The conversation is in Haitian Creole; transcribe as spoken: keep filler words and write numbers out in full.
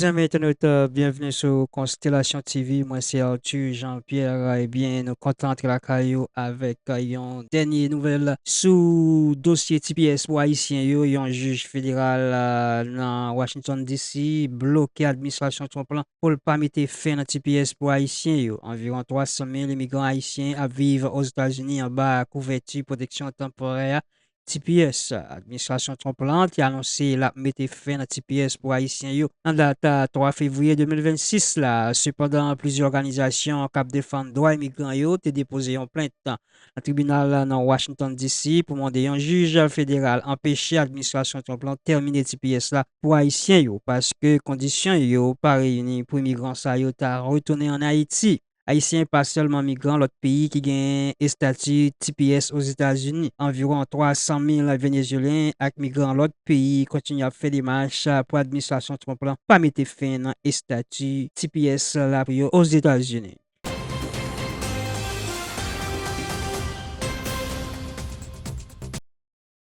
Zanmi entènot, byenveni sou Konstelasyon T V. Mwen se Arthur Jean-Pierre. Ebyen, nou kontan antre lakay ou avèk yon dènye nouvèl sou dosye T P S pou Ayisyen yo. Yon jij federal, a, nan Washington D C bloke administrasyon Trump lan pou l pa mete fen nan T P S pou Ayisyen yo. Anviwon twa san mil imigran ayisyen ap viv Ozetazini anba kouvèti pwoteksyon tanporè a T P S. Administrasyon Trump lan te anonse l ap mete fen nan T P S pou Ayisyen yo nan dat, a, twa fevriye de mil vennsis la. Sepandan, plizyè òganizasyon k ap defann dwa imigran yo te depoze yon plent nan tribinal nan Washington D C pou mande yon jij federal anpeche administrasyon Trump lan tèmine T P S la pou Ayisyen yo, paske kondisyon yo pa reyini pou imigran sa yo ta retounen ann Ayiti. Ayisyen pa sèlman migran lòt peyi ki gen estati T P S Ozetazini. Anviwon twa san mil Venezuelyen ak migran lòt peyi kontinye ap fè demach pou administrasyon Trump lan pa mete fen nan estati T P S la pou yo Ozetazini.